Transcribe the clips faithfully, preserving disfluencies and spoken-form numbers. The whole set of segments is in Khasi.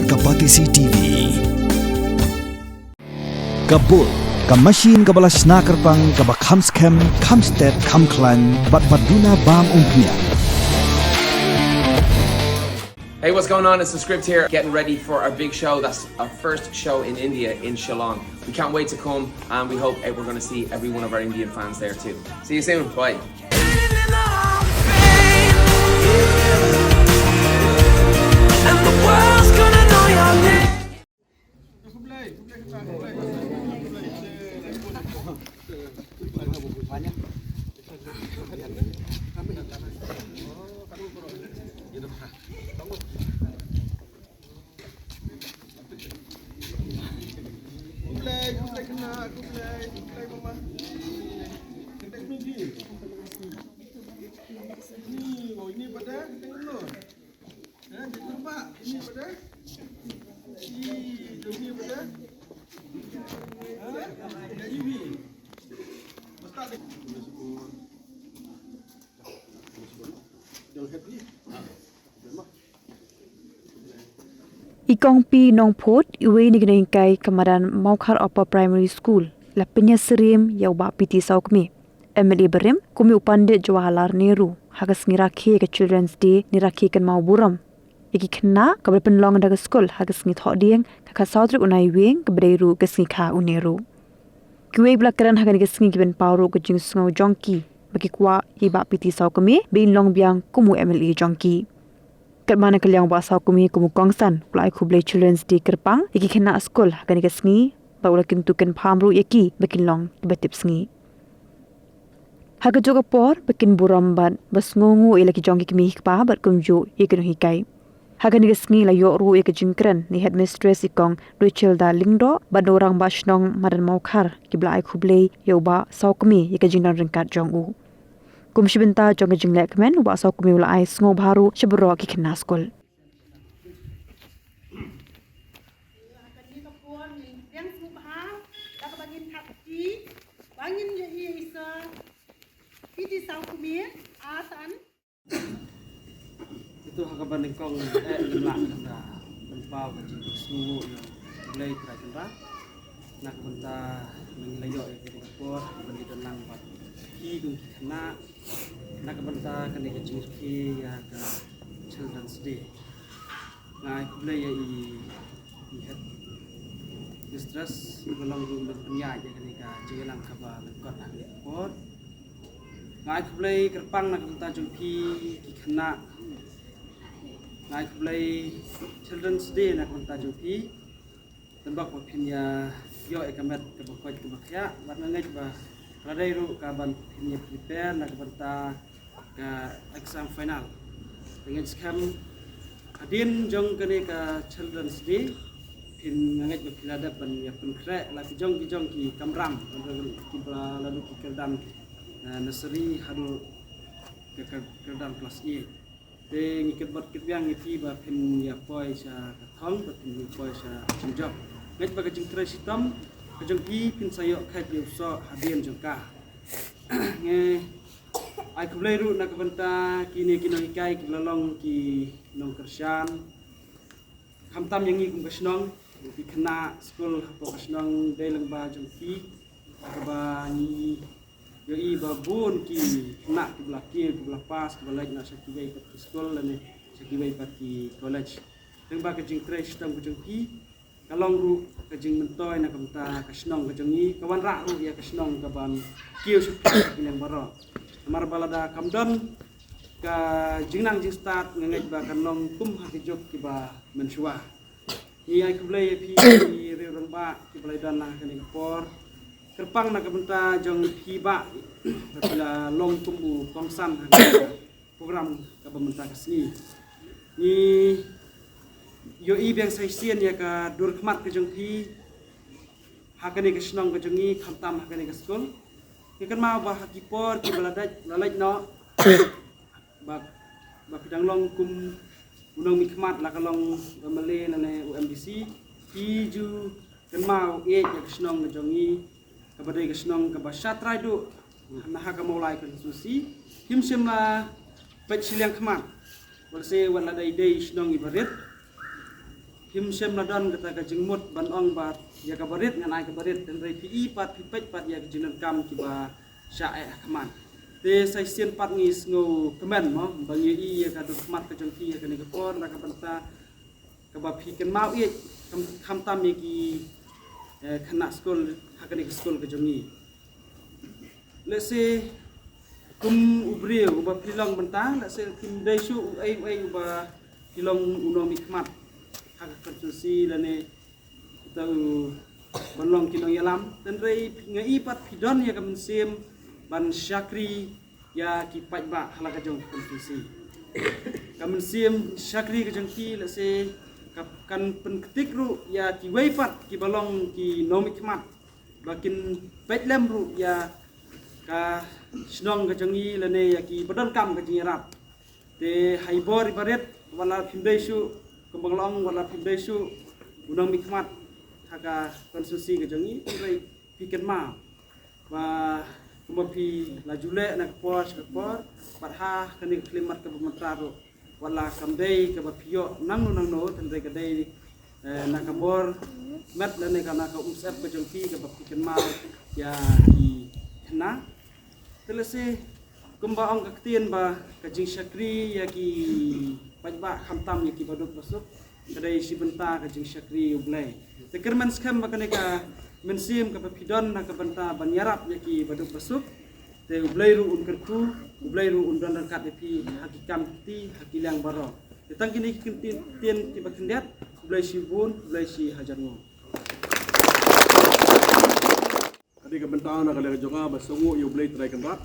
Ka Batesi T V. Ka Bull, ka machine kaba la shna kyrpang, kaba kham skhem, kham stet, kham khlaiñ, bad ba duna bam umphniang. Hey, what's going on? It's the script here. Getting ready for our big show. That's our first show in India, in Shillong. We can't wait to come, and we hope eh, we're going to see every one of our Indian fans there too. See you soon. Bye. I Kong P Nongphut, iwei na ki nonghikai ka madan Mawkhar Upper Primary School, la pynïasyriem ïa u Bah P T Sawkmie, M L A barim, kum u Pandit Jawaharlal Nehru, ha ka sngi rakhe ka Children's Day ne rakhe kynmaw burom ïa ki khynnah, kaba la pynlong da ka skul ha ka sngi Thohdieng, ka khatsaw tarik u Naiwieng, kaba dei ruh ka sngi kha u Nehru. Kiwei ba la kren ha kane ka sngi ki pynpaw ruh ka jingsngew jong ki ba ki kwah ïa i Bah P T Sawkmie ba in long biang kum u M L A jong ki. Katba na ka liang u Bah Sawkmie kum u kongsan u la ai khublei Children's Day kyrpang ïa ki khynnah skul ha kane ka sngi bad u la kyntu kynpham ruh ïa ki ba kin long kiba tipsngi. Ha kajuh ka por ba kin burom bad ba sngewnguh ïa la ki jong ki kmie kpa bad kumjuh ïa ki nonghikai. Ha kane ka sngi la ïoh ruh ïa ka jingkren na i Headmistress i Kong Rachelda Lyngdoh bad na u Rangbah Shnong Madan Mawkhar kiba la ai khublei ïa u Bah Sawkmie ïa ka jingdon ryngkat jong u. Kum shi bynta jong ka jinglehkmen u Bah Sawkmie u la ai sngewbha ruh sha baroh ki khynnah skul. Ito ha kaba nyngkong eh ym lah kata pynpaw ka jingsngewnguh ïa U Blei Trai Kynrad na ka bynta ba ngi la ïoh ïa kane ka por ban ïadon lang bad ki kum ki khynnah na ka bynta kane ka jingrakhe ïa ka Children's Day. Nga ai khublei ïa i i Headmistress ba long ruh ban pynïaid ïa kane ka jingïalang kaba lyngkot ha kane ka por. Nga ai khublei kyrpang na ka bynta jong phi ki khynnah. Nga ai khublei Children's Day na ka bynta jong phi. Tang ba phin ïa ïoh ïa ka met kaba koit kaba khiah bad nga ngeit ba ka la dei ruh ka ban phin ïa prepare na ka bynta ka exam final. Nga ngeit skhem hadien jong kane ka Children's Day phin, nga ngeit ba phi la dep ban ïa pynkhreh la ki jong ki jong ki kamram kiba la dei ki kyrdan nursery haduh ka kyrdan klas eight. Te ngi kyrpad kyrpad ïa phi ba phin ïa poi sha ka thong ba phin ïa poi sha jingjop. Ngeit ba ka jingtrei shitom ka jong phi phin sa ïoh kheit ïa u soh hadien jong ka. Ngi ai khublei ruh na ka bynta kine ki nonghikai ki la long ki nongkyrshan. Khamtam ïa ngi kum ka shnong, ki khynnah skul hapoh ka shnong dei lyngba jong phi ha kaba ngi ïohi ba bun ki khynnah kiba la kiew kiba la pass kiba leit noh sha kiwei pat ki skul lane sha kiwei pat ki college. Lyngba ka jingtrei shitom ka jong phi ka long ruh ka jingmyntoi na ka bynta ka shnong ka jong ngi, ka wanrah ruh ïa ka shnong ka ban kiew sha phi ha ki liang baroh. Namar ba lada kam don ka jingnang jingstad nga ngeit ba kan long kum ha ki juk kiba mynshuwa. Ngi ai khublei ïa phi ki riew rangbah kiba la don ha kane ka por. Kyrpang na ka bynta jong phi bah ba phi la long kum u kongsan ha kane ka program kaba mynta ka sngi. Ngi ïohi biang sa shisien ïa ka dur khmat ka jong phi ha kane ka shnong ka jong ngi khamtam ha kane ka skul. Ngi kynmaw ba ha ki por kiba la dep la leit noh ba ba phi dang long kum u nongmihkhmat la ka long u M L A lane u M D C, phi ju kynmaw ïeit ïa ka shnong ka jong ngi kaba dei ka shnong kaba shatrai duh na ha ka Mawlai constituency. Phim shym la peit shiliang khmat wat la se wat la dei dei shnong iba rit. Kim shym la don kata ka jingmut ban ong ba ïa kaba rit ngan ai kaba rit, hynrei phi i pat, phi peit pat ïa ka jingdonkam kiba shah eh ha khmat. Te sa shisien pat ngi sngewkmen mo ba ngi i ïa ka duk khmat ka jong phi ïa kane ka por na ka bynta kaba phi kynmaw ïa kham, khamtam ïa ki, eh, khynnah skul ha kane ka skul ka jong ngi. Lehse kum u briew uba phi long mynta, lehse kim dei shuh uei uei uba phi long u nongmihkhmat ha ka constituency lane uta u ban long ki nongïalam. Hynrei nga i pat phi don ïa ka mynsiem ban shakri ïa ki paidbah ha la ka jong ka constituency. Ka mynsiem shakri ka jong ki lehse ka kan pynktik ruh ïa kiwei pat kiba long ki nongmihkhmat ba kin peit lem ruh ïa ka shnong ka jong ngi lane ïa kiba donkam ka jingïarap. Te ha i bor i barit, wat la phim dei shuh, kumba nga la ong, wat la phim dei shuh u nongmihkhmat ha ka constituency ka jong ngi, hynrei phi kynmaw ba kumba phi la ju leh na ka por sha ka por, bad ha kane ka khyllipmat kaba mynta ruh, wat la kam dei kaba phi ïoh nangno nangno, hynrei ka dei, eh, na ka bor met lane ka na ka umsyep ka jong phi kaba phi kynmaw ïa ki khynnah. Te lehse kumba ong ka ktien ba ka jingshakri ïa ki paidbah khamtam ïa kiba duk ba suk, ka dei shi bynta ka jingshakri U Blei. Te kyrmen skhem ba kane ka mynsiem kaba phi don na ka bynta ban ïarap ïa kiba duk ba suk, te U Blei ruh un kyrkhu, U Blei ruh un don ryngkat ïa phi ha ki kam kti, ha ki liang baroh. Te tang kine ki ktien kiba khyndiat, khublei shibun, khublei shi hajar nguh. Ka dei ka bynta na ka liang jong nga ban sngewnguh ïa U Blei Trai Kynrad.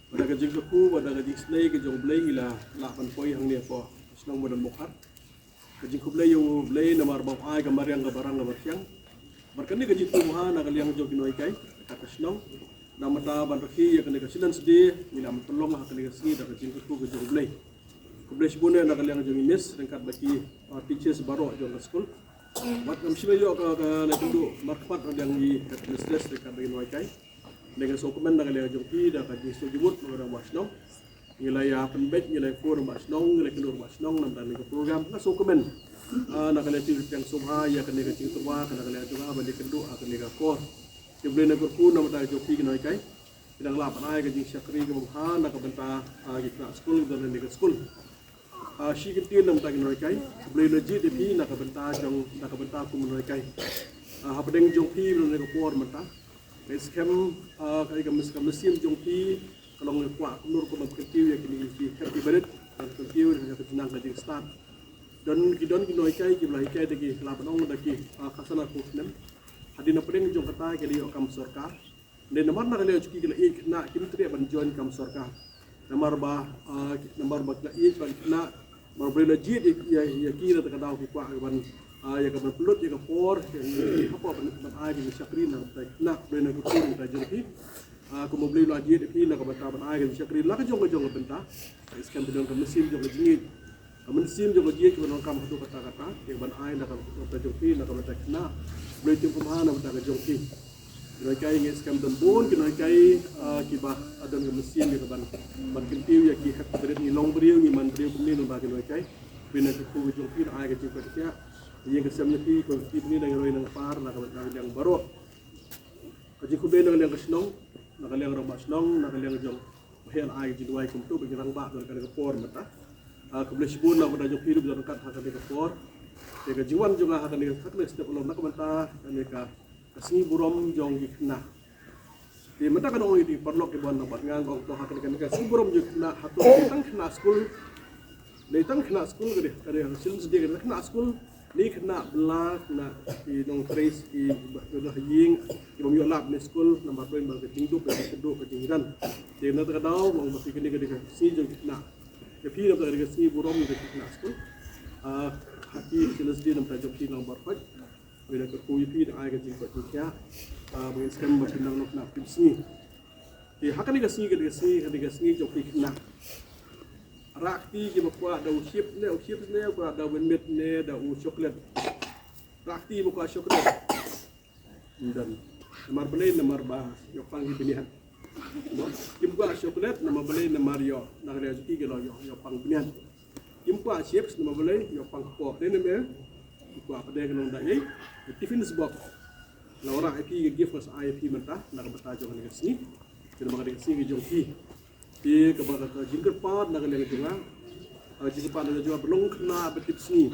Bad da ka jingkyrkhu bad da ka jingisynei ka jong U Blei ngi la lah ban poi hangne hapoh shnong Madan Mukhar. Ka jingkhublei ïa U Blei namar ba u ai ka mariang kaba rang kaba thiang. Bad kane ka jingkyrkhu ha na ka liang jong ki nonghikai ka shnong. Namar ba ban rakhe ïa kane ka Children's Day ngi la pynlong ha kane ka sngi da ka jingkyrkhu ka jong U Blei. Khublei shibun na ka liang jong i Miss ryngkat bad ki, uh, teachers baroh jong ka skul. Wat ngam shym ïoh ka, ka la kynduh markhmat na ka liang i headmistress ryngkat bad ki nonghikai. Nga sngewkmen na ka liang jong phi da ka jingsngewjingmut na ka rangbah shnong. Ngi la ïa pynbeit, ngi la ïa kynduh rangbah shnong, ngi la kynduh rangbah shnong na ka liang ka program. Nga sngewkmen, ah, na ka liang phi ka jingsngewbha ïa kane ka jingtyrwa ka na ka liang jong nga ban ïa kynduh ha kane ka por. Ki Blei na kyrkhu na ka bynta jong phi ki nonghikai. Ki nang lah ban ai ka jingshakri kaba bha na ka bynta, ah, ki khynnah skul, ki don ha kane ka skul. Ah, shi kyntien na ka bynta ki nonghikai, U Blei un jied ïa phi na ka bynta jong, na ka bynta kum u nonghikai. Ah, hapdeng jong phi na kane ka por mynta. Nga ngeit skhem, ah, ka, ka mys-, ka mynsiem jong phi ka long ïa kwah kumno ruh kumba pynkyntiew ïa kine ki hep ki barit, ban kyntiew ïa ka jingnang ka jingstad. Don ki, don ki nonghikai kiba la hikai da ki, la ban ong da ki, ah, khasana khuslem. Hadien hapdeng jong kata ki la ïoh kam sorkar. Dei namar na ka liang jong ki ki la ïeit khynnah kim treh ban join kam sorkar. Namar ba, ah, namar ba ki la ïeit ban khynnah, namar ba la jied ïa, ïa, ïa ki na kata ka daw ki kwah ban, ah, ïa ka ban pynlut ïa ka por, ïa, ïa, ïa, hapoh ban, ban ai ki shakri na ka bynta khynnah, Blei na ka bynta jong ki. Ah, kumba Blei la jied ïa ki na ka bynta ban ai ki shakri la ka jong ka jong ka bynta. Skhem ba don ka mynsiem jong ka jingïeit. Ka mynsiem jong ka jingïeit kaba donkam haduh katta katta, ïa ban ai na ka bynta jong phi, na ka bynta khynnah. Blei tim kum ha na ka bynta ka jong phi. Ki nonghikai nga ngeit skhem don bun ki nonghikai, ah, kiba, ah, don ka mynsiem ïa ka ban, ban kyntiew ïa ki hep ki barit, ngi long briew, ngi man briew kumne, namar ki nonghikai. Phi na ka kyrkhu ka jong phi, na ai ka jingkoit jingkhiah. Ïa ka sem na phi, ko phi phi na ngi roi na nga par, na ka bynta ka liang baroh. Ka jingkhublei na ka liang ka shnong, na ka liang rangbah shnong, na ka liang jong Ba heh la ai ka jingduwai kumto ba ki rangbah don kane ka por mynta. Ah, khublei shibun na ka bynta jong phi ruh ba don ryngkat ha kane ka por. Te ka jingwan jong nga ha kane ka, ha kane ka step along na ka bynta kane ka, ka sngi burom jong ki khynnah. Te mynta ka nong ïa ki paralok ki ban nang bad nga ong to ha kane ka, kane ka sngi burom jong ki khynnah hato ki tang khynnah skul. Dei tang khynnah skul ka dei, ka dei ha Children's Day ka dei khynnah skul, ne khynnah bylla, khynnah ki nongtrei ki ba, ki ba ha ïing, ki bym ïoh lap ne skul, namar ba ka jingduk, ka jingkyrduh, ka jinghikai. Te na kata ka daw, ba ong ba phi kane ka dei ka sngi jong ki khynnah. Ïa phi na kata ka dei ka sngi burom jong ki khynnah skul. Ah, ha ki Children's Day na ka bynta jong phi nang baroh. Ba ïa kyrkhu ïa phi da ai ka jingkoit jingkhiah. Ah, ba ngin skhem ba phin nang long khynnah phi sngi. Te ha kane ka sngi, kane ka sngi, kane ka sngi jong phi khynnah. Rah kti kiba kwah da u chips ne, u chips ne, kwah da u mynmiet ne, da u chocolate. Rah kti ba kwah chocolate. Ym don. Namar balei, namar ba ïoh pang ki bniat. Kim kwah chocolate, namar balei, namar ïoh, na ka liang jong ki ki la ïoh, ïoh pang bniat. Kim kwah chips, namar balei, ïoh pang kpoh. Dei namar Kwah pat de ka long da ei, ka tiffin box. La wanrah ïa phi ka gift ka sa ai ïa phi mynta na ka bynta jong kane ka sngi. Kane ka sngi ka jong phi. Te kaba ka jingkyrpad na ka liang jong nga, ka jingkyrpad na ka liang jong nga ba long khynnah ba tipsngi.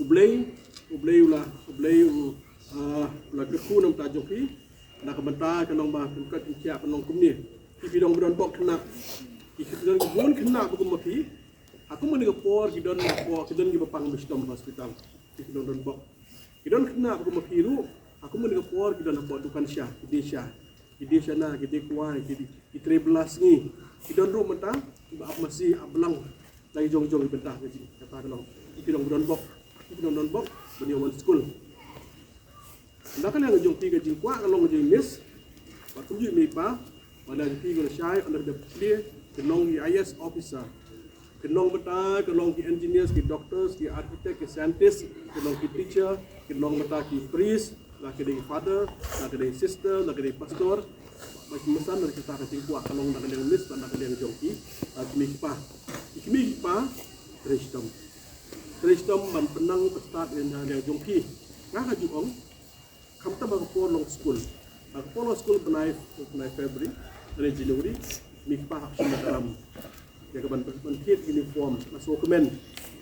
U Blei, U Blei u la, U Blei u, ah, u la kyrkhu na ka bynta jong phi na ka bynta ka long ba phin kat phin thiah phin long kumne. Phi phi long ba don bok khynnah. Ki don ki bun khynnah ba kum ma phi. Ha kum kane ka por ki don, ki don kiba pang ba shitom ha hospital. Ki don, don bok. Ki don khynnah ba kum ma phi ruh. Ha kum kane ka por ki don hapoh dukan sha, ki die sha, ki die shana, ki die kwai, ki die, ki trei bylla sngi. Ki don ruh mynta ba ap masi, ap blang. Na ki jong jong ki bynta ka jing, kata ka long. Ki don ba don bok, ki don, don bok ban ïoh wan skul. Na ka liang jong phi ka jingkwah ka long jingmiss. Bad kumjuh i mei i pa, ba la jong phi ka la shai, ynda ka dep clear, ka long ki I A S officer. Ka long mynta, ka long ki engineers, ki doctors, ki architect, ki scientist, ka long ki teacher, ka long mynta ki priest, la ka dei father, la ka dei sister, la ka dei pastor. Ba ki mynsan na kita ka jingkwah ka long na ka liang miss, na ka liang jong ki, ah, ki mei ki pa. Ki mei ki pa, trei shitom. Trei shitom ban pynang bad stad ïa na ka liang jong ki. Nga ka ju ong, khamtam ha ka por long skul. Ha ka por long skul bnai, bnai February, bnai January, mei pa hap shim ka ram. Ïa ka ban, ban thied uniform, nga sngewkmen.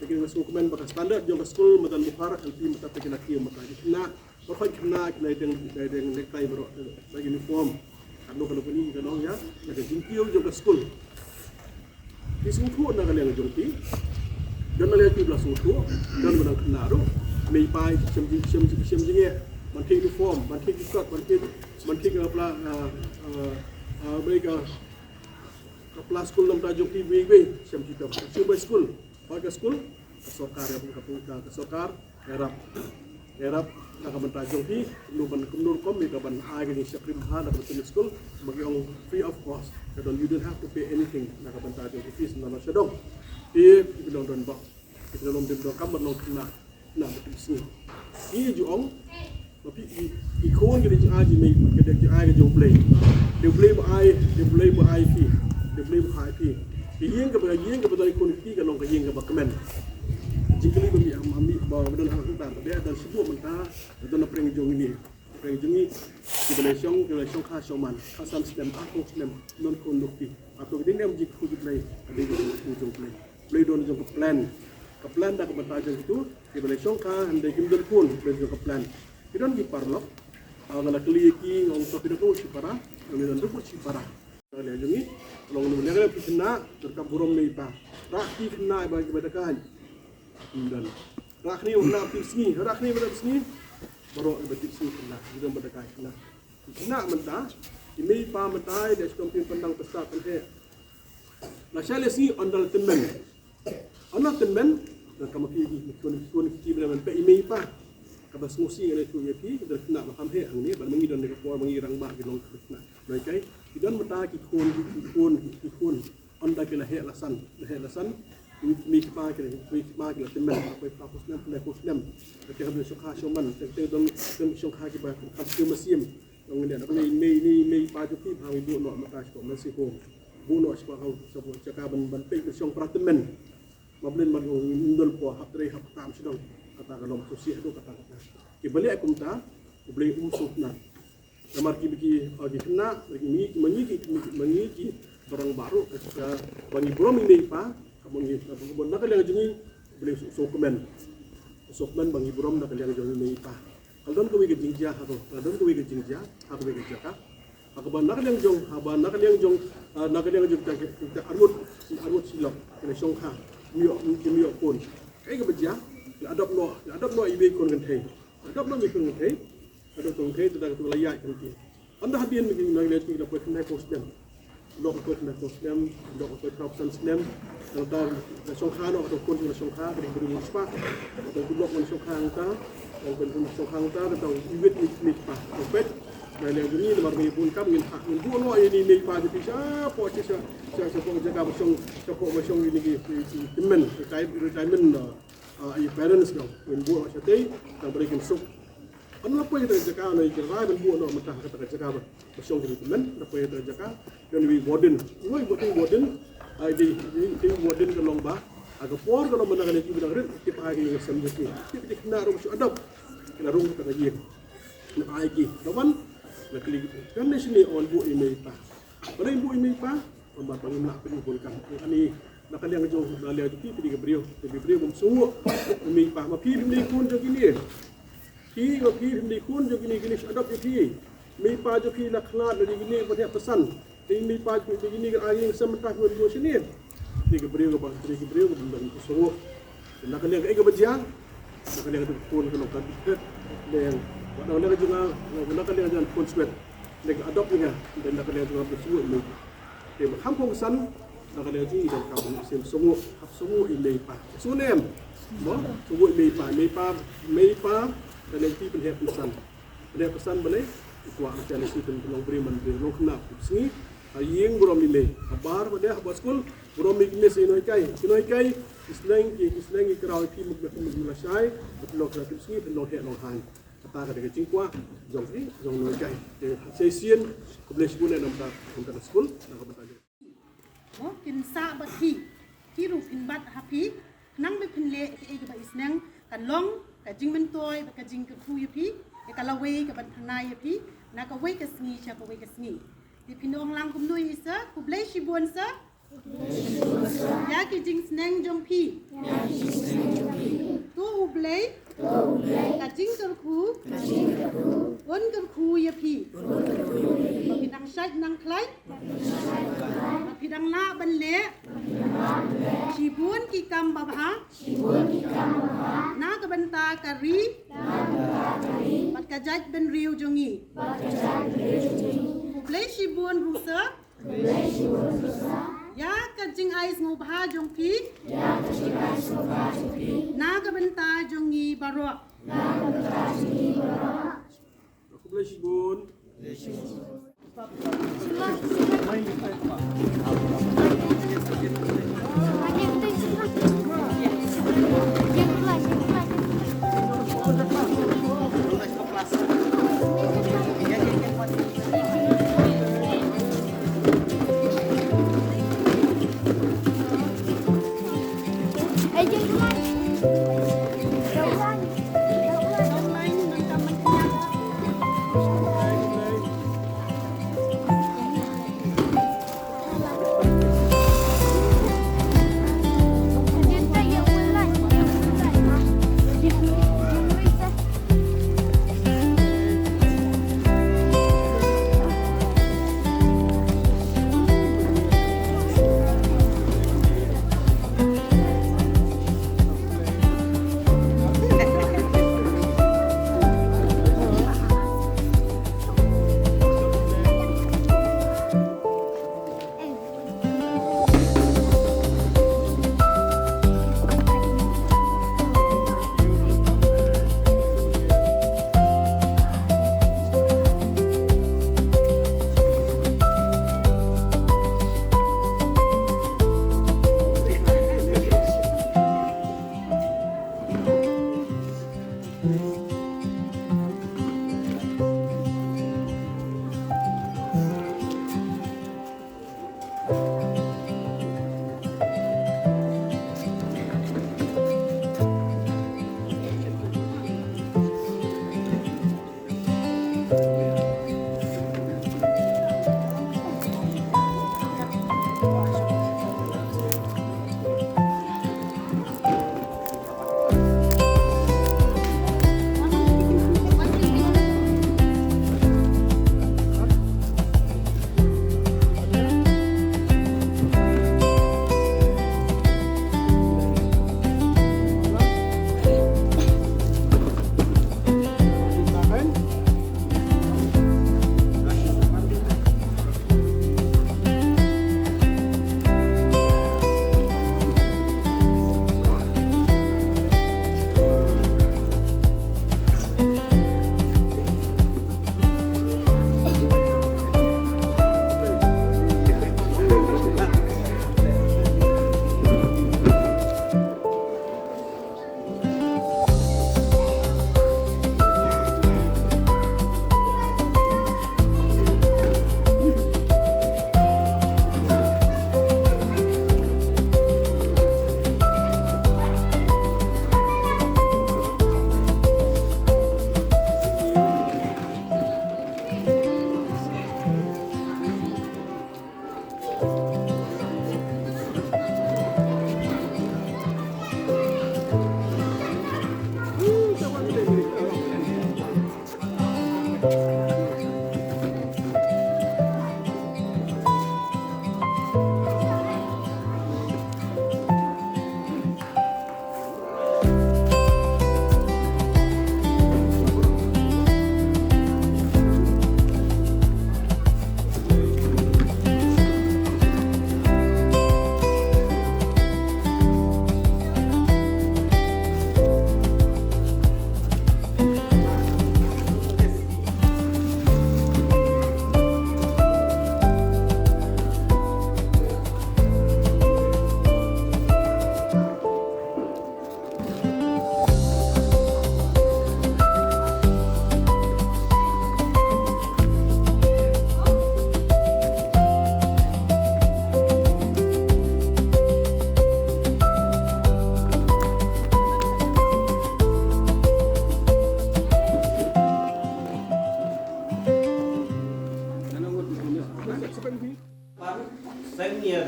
Lane nga sngewkmen ba ka standard jong ka skul Madan Bukhar L P mynta te ki la kiew mynta ki khynnah. Ba khot khynnah ki la deng, ki la deng necktie baroh, la uniform. Katno katno kane ka long ïa, ïa ka jingkiew jong ka skul. Phi sngewthuh na ka liang jong phi. Don na liang phi ba la sngewthuh, don ba dang khynnah ruh. Mei pa shem jing, shem jing, shem jingeh. Ban thied uniform, ban thied kot, ban thied, ban thied ka pla, ah, ah, ah, ba ka, ka pla skul na ka bynta jong phi wei wei, shem shitom. Shu bai skul, bai ka skul, ka sorkar ïa ka, ka, ka sorkar, ïarap. Ïarap na ka bynta jong phi, kumno ban, kumno rukom ïa ka ban ai ka jingshakri bha na ka bynta skul, ba ki ong free of cost. Ka don, you don't have to pay anything na ka bynta jong ki fees na la sha dong. Te ki don, don bok. Ki don, don bok kam ban long khynnah, khynnah ba tipsngi. Ngi ju ong ba phi, ki, ki khun ki dei jingai jingmei, ki dei jingai ka jong U Blei. Dei U Blei ba ai, dei U Blei ba ai phi. Dei U Blei ba ai phi. Ka ïing kaba, ka ïing kaba don ki khun ki, ka long ka ïing kaba kmen. Jingkylli ba mih, mih, ba, ba don ha ka kynta, ba don shibun mynta, ba don na pdeng jong ngi. Pdeng jong ngi, kiba la shong, kiba la shongkha shongman, khatsan snem, arphew snem, non khun duk phi. Hato ki dei ne em jingkyrkhu U Blei, ka dei jingkyrkhu jong U Blei. U Blei don jong ka plan. Ka plan da ka bynta jong kito kiba la shongkha, hynrei kim don khun, U Blei don jong ka plan. Ki don ki paralok, ah, nga la kylli ïa ki, nga ong to phi don ruh shipara, nga don ruh shipara. Ka liang jong ngi, long ngi, liang jong phi khynnah, donkam burom mei pa. Rah ki khynnah ba kiba da kai. Ym don. Rah kine u khynnah tipsngi, rah kine u khynnah tipsngi. Baroh kiba tipsngi khynnah, ki don ba da kai khynnah. Khynnah mynta, i mei i pa mynta, i dei shitom pynpang pynstad pynheh. Lashai lashisngi ynda la tymmen. Ynda la tymmen, donkam ma phi ki, ki khun, ki khun ki, ki ba la mynta i mei i pa. Kaba sngewsih ngan ïathuh ïa phi, ki don khynnah ba kham heh hangne, bad ma ngi don ne ka por, ma ngi rangbah ki long ki khynnah. Lashai, ki don mynta ki khun, ki khun, ki khun. Ynda ki la heh la san, la heh la san. Ki mei ki pa ki, ki mei ki pa ki la tymmen, la poi phra phew snem, pynlai phew snem. Ki hap don shongkha shongman, ki don, don shongkha kiba kham siew mynsiem. Ong ngi, ngi, ngi, ngi, ngi, pa jong phi, ba ngi buh noh mynta shapoh nursing home. Buh noh shapoh, shapoh jaka ban, ban peit ban shong para tymmen. Ba Blei ban ong ngim don por hap trei hap kyrpad sha dong. Kata ka long sngewsih haduh katta katta. Kiba leh kumta, U Blei um sngewtynnat. Namar ki, ki, ah, ki khynnah, ma ngi, ma ngi ki, ma ngi ki rangbah ruh, ka, ka, ba ngi burom ïa i mei i pa, ka ba ngi, ka ba ngi burom na ka liang jong ngi, U Blei u sngewkmen. U sngewkmen ba ngi burom na ka liang jong i mei i pa. Ka la don kawei ka jingjia ha ka, ka la don kawei ka jingjia ha kawei ka jaka. Ha kaba na ka liang jong, ha ba na ka liang jong, ah, na ka liang jong kita, kita arngut, arngut shi lok, ki la shongkha, kim ïoh, kim ïoh khun. Kaei kaba jia, la adopt noh, la adopt noh iwei i khun kynthei. La adopt noh iwei i khun kynthei, la adopt noh kynthei, te da kata la ïaid kynthei. Ynda hadien na ka liang jong ki la poi khyndai phew snem. Lok poi khyndai phew snem, lok poi phra phew san snem. Nangta la shongkha noh, ka dei khun la shongkha, ka dei ka dei u spah. Ka dei u lok ngan shongkha nangta, ka dei khun la shongkha nangta, ka dei u wit mei, mei pa. Ka peit, na liang jong ngi namar ngi bun kam ngin ha, ngin buh noh ïa i mei i pa jong phi shapoh, sha, sha, sha, shapoh jaka ba shong, shapoh ba shong ïa i, i, i, i tymmen, retire-, retirement, ah, ah, i parents noh. Ngin buh noh shatei, tang ba dei kin suk. Ynda la poi kata ka jaka, ngi rai ban buh noh mynta kata ka jaka ba, ba shong kine ki tymmen, la poi kata ka jaka, don iwei i warden. Iwei i warden, ah, i dei, i dei, i dei i warden ka long ba, Ha ka por ka long ba na ka liang jong ki ba dang rit, ki tip ai ki ïing ki sem jong ki. Ki, ki khynnah ruh shu adopt. Ki la rung ka ïing. Na ai ki. Ka wan, na kylli ki. Kane shane, ong, buh ïa i mei i pa. Balei buh ïa i mei i pa? Namar ba ngim lah pynbun kam. Ani, na ka liang jong, na ka liang jong ki, ki dei ki briew. Ki dei ki briew bym sngew. Ïa i mei i pa. Ma phi phim dei khun jong kine. Phi, ma phi phim dei khun jong kine, kine shu adopt ïa phi. Mei i pa jong phi la khlad, la dei kine ban heh pyrsan. Te mei i pa jong phi dei kine, ka ai ïing sem, mynta phi wan buh shane. Te ka briew kaba, te ka briew kaba ym dei ban sngew. Te na ka liang kaei kaba jia? Na ka liang ka khun ka long ka dei phet. Leng, na ka liang jong nga, na ka liang jong nga khun swet. Leng ka adopt ïa nga. Te na ka liang jong nga phi sngew mei. Te ba kham kongsan, na ka liang jong ngi donkam ban ïashem sngew, hap sngew ïa i mei i pa. Sngew ne em? Mo, sngew ïa i mei i pa, mei i pa, mei i pa, ka liang jong phi pynheh pynsan. Pynheh pynsan balei? I kwah lynti lynti pynlong briew man briew, long khynnah phi sngew. Ha ïing burom i mei, ha bar, ha dei, ha skul, burom i mei, ki nonghikai, ki nonghikai, ki sneng, ki, ki sneng, ki kraw ïa phi, mut, mut, mut, mut lashai, mut long khynnah phi sngew, pynlong heh long haiñ. Kata ka dei ka jingkwah jong phi, jong nonghikai. Te shisien, khublei shibun eh namar ka, namar ka skul, na ka bynta jong. Mo, kin sah bad phi. Phi ruh phin bat ha phi. Khnang ba phin leh kaei kaba i sneng, kan long ka jingmyntoi bad ka jingkyrkhu ïa phi, ïa ka lawei kaban thngan ïa phi na kawei ka sngi sha kawei ka sngi. Te phin ong lang kumno ïa i sir? Khublei shibun sir. Ïa ki jingsneng jong phi. To U Blei, ka jingkyrkhu, un kyrkhu ïa phi. Ba phi nang shait nang khlaiñ, ba phi dang lah ban leh shibun ki kam babha na ka bynta ka ri bad ka jaitbynriew jong ngi. Khublei shibun ruh sir. Ïa ka jingai sngewbha jong phi. Na ka bynta jong ngi baroh. Khublei shibun.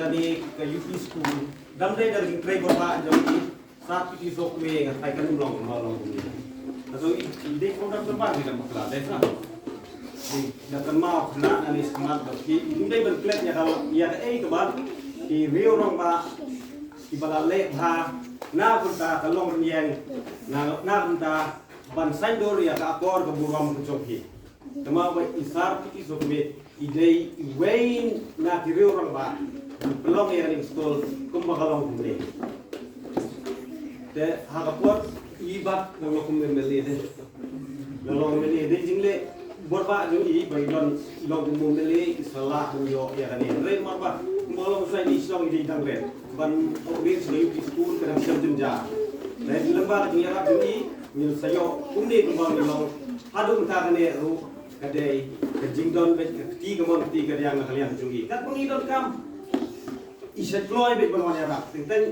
Kane ka U P school dang dei da ka jingtrei bor ba jong i Sir P T Sohkmie, nga tharai kan ym long, ym long kumne. Ka jong i dei program ba ni dang bakla dei sa. Dei da kan mau khana na ni smat ba ki ym dei ban klet ïa ka, ïa ka ei ka ba ki riew rangbah kiba la leh bha na bynta ka longrynïeng, na, na bynta ban saiñdur ïa ka akor ka burom ka jong ki. Te ma ba i Sir P T Sohkmie i dei iwei na ki riew rangbah ban pynlong ïa kane ka skul kumba ka long kumne. Te ha ka por i Bah nang long kum M L A de. Nang long M L A de jingleh bor ba jong i ba i don long kum M L A i sa lah ban ïoh ïa kane. Hynrei namar ba kumba long sa i shnong i dei dang ren ban operation U P school ka dang shem jynjar. Te lem bad ka jingïarap jong i ngin sa ïoh kumne kumba ngi long. Haduh mynta kane ruh ka dei ka jingdon beit ka kti kamon kti kadiang na ka liang jong i. Katba ngi donkam i sa kloi beit ban wan ïarap. Teng teng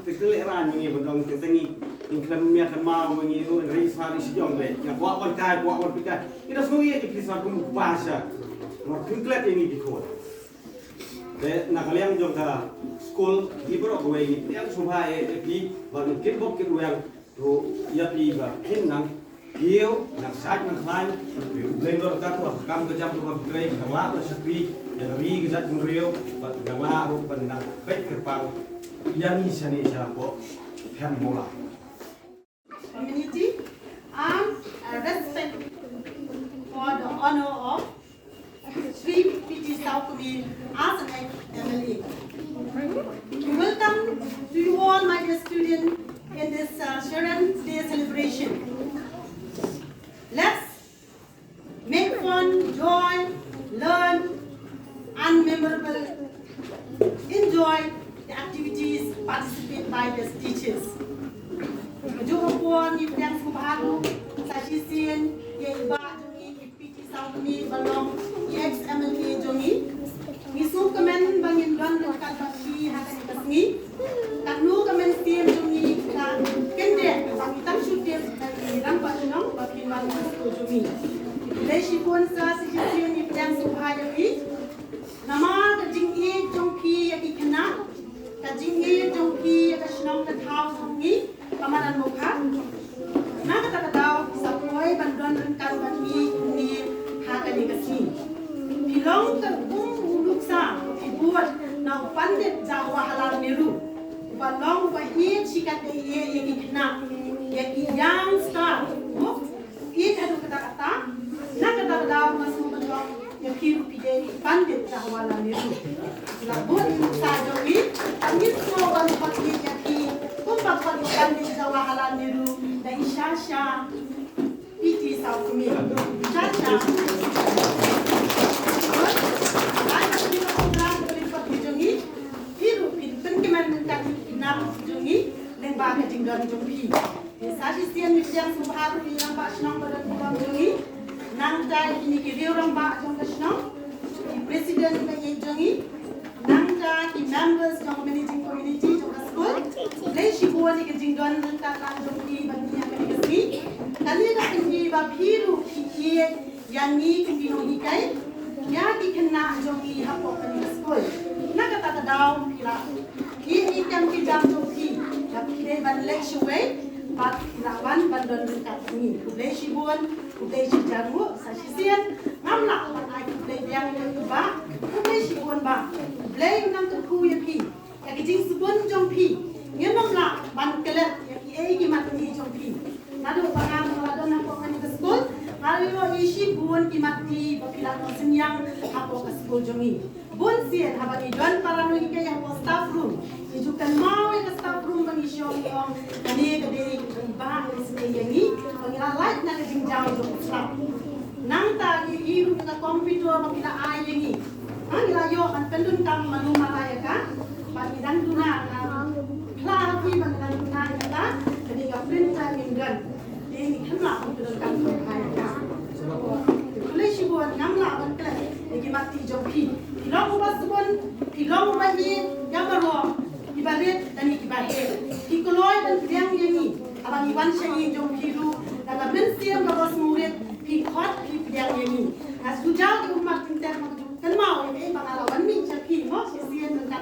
teng teng lehraiñ ma ngi ban dang teng teng ngi, ngi khlem miat khlem maw ma ngi ruh, ngi sa ri sha jong beit. Nga kwah wan kai, kwah wan pynkai. Ngi da sngew ïa ki pisa kum ba sha. Nga pynkhlet ïa ngi ki khun. Te na ka liang jong ka skul, ngi baroh kawei ngi pdiang sngewbha ïa phi ba ngin kitbok kitweng ruh ïa phi ba phin nang kiew, nang sait nang khlaiñ. Te U Blei un don ryngkat, wat ka kam ka jam ruh ba phi trei, phin nang lah ban shakri ïa ka ri ka jaitbynriew, bad phin nang lah ruh ban nang peit kyrpang ïa ngi shane shapoh Them Mawlai. Community and, uh, respect for the honor of Shri P T Sohkmie as an ex-M L A. We welcome to you all, my dear students, in this, uh, Children's Day celebration. Let's make fun, joy, learn, and memorable. Enjoy the activities, participate by the teachers. Ju ka por ngi pdiang sngewbha ruh sa shisien ïa i Bah jong ngi, i P T Sohkmie ba long i ex M L A jong ngi. Ngi sngewkmen ba ngin don ryngkat bad phi ha kane ka sngi. Katno ka mynsiem jong ngi ka kyndit ba ngi tang shu tip na ki rangbah shnong ba phin wan ha ka skul jong ngi. Khublei shibun sa shisien ngi pdiang sngewbha ïa phi. Namar ka jingïeit jong phi ïa ki khynnah, ka jingïeit jong phi ïa ka shnong ka thaw jong ngi ka Madan Mawkhar. Na kata ka daw sa poi ban don ryngkat bad ngi kumne ha kane ka sngi. Phi long ka kum u nuksa phi bud na u Pandit Jawaharlal Nehru, uba long uba ïeit shikatdei ïa ki khynnah, ïa ki young star. Ïeit haduh katta katta. Na kata ka daw nga sngewbha ban ong ïa phi ruh phi dei Pandit Jawaharlal Nehru. La bud sa jong ngi, ngin sngewbha ban khot ïeit ïa phi kumba khot ïa Pandit Jawaharlal Nehru da i Sir P T Sohkmie. Sir. Ai ba phi la khot ïa phi jong ngi, phi ruh phin pynkmen ryngkat ïa ki khynnah jong ngi lyngba ka jingdon jong phi. Sa shisien ngi pdiang sngewbha ruh ïa i rangbah shnong ba don burom jong ngi. Nangta ïa kine ki riew rangbah jong ka shnong, ki president ba ïeit jong ngi. Nangta ki members jong ka managing committee jong ka skul. Khublei shibun ïa ka jingdon ryngkat lang jong phi bad ngi ha kane ka sngi. Kane ka kynti ba phi ruh phi ïeit ïa ngi kum ki nonghikai, ïa ki khynnah jong ngi hapoh kane ka skul. Na kata ka daw phi la ïeit ïa ki kam ki jam jong phi, ba phi dei ban leit shawei bad phi la wan ban don ryngkat ngi. Khublei shibun, khublei shihajar nguh. Sa shisien ngam lah ban ai khublei biang ïa i Bah. Khublei shibun Bah. Khublei u nang kyrkhu ïa phi. Ïa ki jingsbun jong phi ngin ym lah ban klet ïa kiei ki mat ki jong phi. Naduh ba nga la don hapoh kane ka skul, nga la ïohi shibun ki mat ki ba phi la ïoh synñiang hapoh ka skul jong ngi. Bun sien haba ngi don para nonghikai hapoh staff room, ngi ju kynmaw ïa ka staff room ba ngi shong, ngi ong kane ka dei kaba ngi sngewthuh ïa ngi ba ngi la lait na ka jingjaw jong u staff. Nangta ngi ïohi ruh ka computer ba phi la ai ïa ngi. Ha, ngi la ïoh ban pyndonkam mano mara ïa ka. Ba ngi dang duna, ah, phla ha phi ba ngi dang duna ïa ka. Kane ka printer ngim don. Te ngi khlem lah ban pyndonkam mano mara ïa ka. Khublei shibun, ngam lah ban klet ïa ki mat ki jong phi. Phi long uba sbun, phi long uba ïeit ïa baroh kiba rit lane kiba heh. Phi kloi ban pdiang ïa ngi haba ngi wan sha ïing jong phi ruh. Da ka mynsiem kaba sngewrit phi khot phi pdiang ïa ngi. Nga shu jaw ki ummat tyngtep, nga ju kynmaw ïa kaei ba nga la wan mih sha phi mo shisien ryngkat.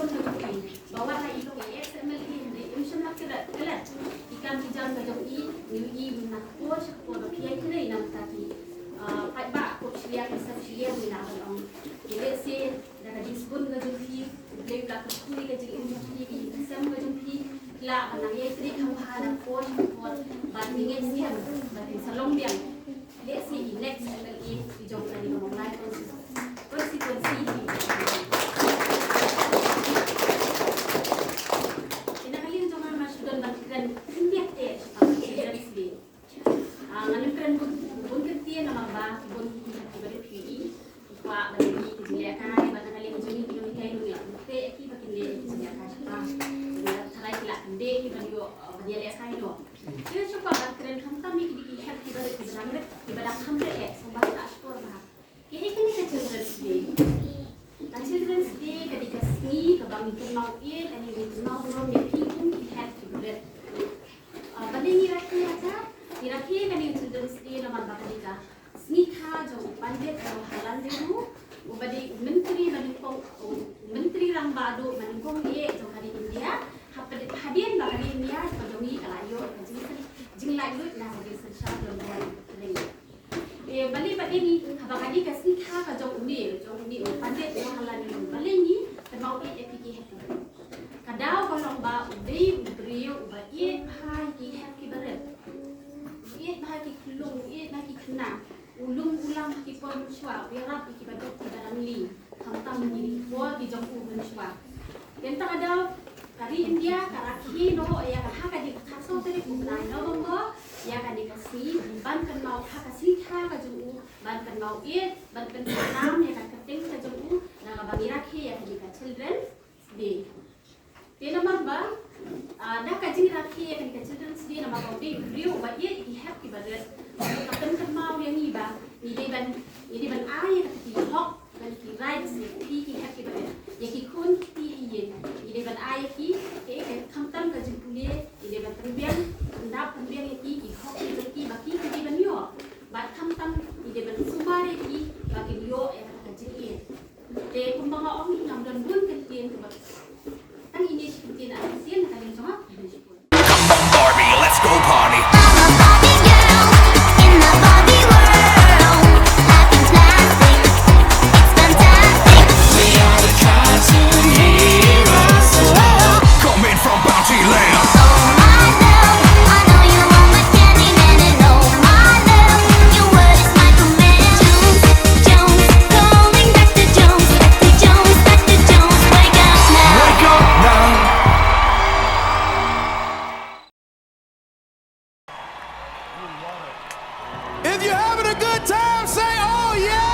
jong ka jong i, ba wat la i long i ex M L A hynrei im shym la klet klet ïa ki kam ki jam ka jong i, ngi ïohi na ka por sha ka por ba ki ïai trei na ka bynta ki, ah, paidbah, kup shiliang ki sem shiliang, ngi lah ban ong. Te lehse da ka jingsbun ka jong phi, U Blei u la kyrkhu ïa ka jingim jong phi, ka ïing ka sem ka jong phi, lah ban nang ïai trei kham bha na ka por sha ka por, bad ngi ngeit skhem ba phin sa long biang. Lehse i next M L A i jong kane ka Mawlai constituency. Te na ka liang jong nga nga shu don ban kren khyndiat te shaphang Children's Day. Ah, ngan ym kren bun, bun kyntien namar ba bun ki, kiba rit phi i. Ki kwah ban ïohi ki jinglehkai bad na ka liang jong ngi ki nonghikai ngi la pynbeit ïa ki ba kin leh ki jinglehkai shaphang. Ngi la tharai ki la kyndit ki ban ïoh, ah, ban ïalehkai noh. Ki la shu kwah ban kren khamtam ïa ki dei ki hep kiba rit kiba dang rit kiba dang kham rit eh, sngewbha ïa ka shkor bha. Kaei kane ka Children's Day? Ka Children's Day ka dei ka sngi kaba ngi kynmaw ïa, kane ngi kynmaw burom ïa ki kum ki hep kiba rit. Ah, balei ngi rakhe ïa ka? Ngi rakhe ïa kane ka Children's Day namar ba ka dei ka sngi kha jong u Pandit Jawaharlal Nehru, uba dei u myntri banyngkong, u myntri rangbah duh banyngkong eh jong ka ri India. Hapdeng, hadien ba ka ri India ka jong ngi ka la ïoh ka jing, jinglaitluid na ka jingsynshar don don ring. Eh, balei, balei ngi, haba ka dei ka sngi kha ka jong une, jong une u Pandit Jawaharlal Nehru, balei ngi kynmaw ïa phi ki hep kiba rit? Ka daw ka long ba u dei u briew uba ïeit bha ïa ki hep kiba rit. U ïeit bha ïa ki khyllung, u ïeit bha ïa ki khynnah. U lum u lam ha ki por mynshuwa, u ïarap ïa kiba duk kiba rangli. Khamtam ha ki por ki jong u mynshuwa. Te mynta ka daw ka ri India ka rakhe noh ïa ka ha ka dei ka khatsaw tarik u bnai November ïa kane ka sngi ban kynmaw ha ka sngi kha ka jong u, ban kynmaw ïeit, ban pynkynmaw ïa ka kyrteng ka jong u na kaba ngi rakhe ïa kane ka Children's Day. Te namar ba, ah, da ka jingrakhe ïa kane ka Children's Day namar ba u dei u briew uba ïeit ïa ki hep kiba rit. Ka pynkynmaw ïa ngi ba ngi dei ban, ngi dei ban ai ïa ki hok bad ki rights ïa ki hep kiba rit, ïa ki khun ki kti ha ïing. Ngi dei ban ai ïa ki, ki, ki, khamtam ka jingpule, ngi dei ban pynbiang, pyndap pynbiang ïa ki, ki hok ki jong ki ba ki, ki dei ban ïoh. Bad khamtam ngi dei ban sumar ïa ki ba kin ïoh ïa ka jingïeit. Te kumba nga ong, ngam don bun kyntien kumba. Tang ine shi kyntien ar kyntien na ka liang jong nga. Come on, Barbie, let's go party. I'm a Barbie girl in the Barbie world. Life is plastic, it's fantastic. We are the cartoon heroes. Whoa. Coming from Bounty Land. Oh my love, I know you want my candy man, and oh my love, your word is my command. Jones, Jones, going back to Jones, back to Jones, back to Jones, wake up now. Wake up now. If you're having a good time, say, "Oh yeah!"